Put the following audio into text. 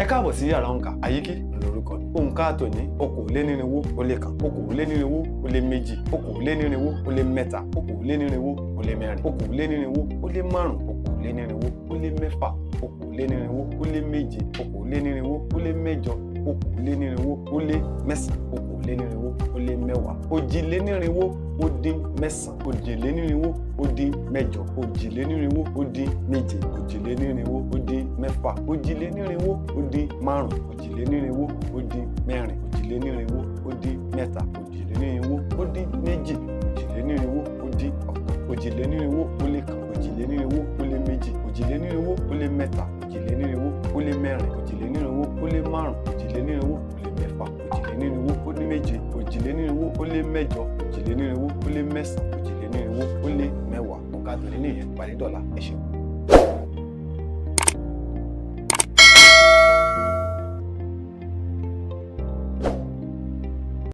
Ẹ káàbọ̀ sí yàrá òǹkà. Àyíkí lórúkọ mi. Òǹkà tòní: 401, 402, 403, 404, 405, 406, 407, 408, 409, 420. 409, 408, 407, 406, 405, 404, 403, 402, 401, 401, 402, 403, 404, 405, 406, 407, 408, 409, 410. Òǹkà tòní nìyẹn. Pàdé dọ̀la. Ẹ ṣeun.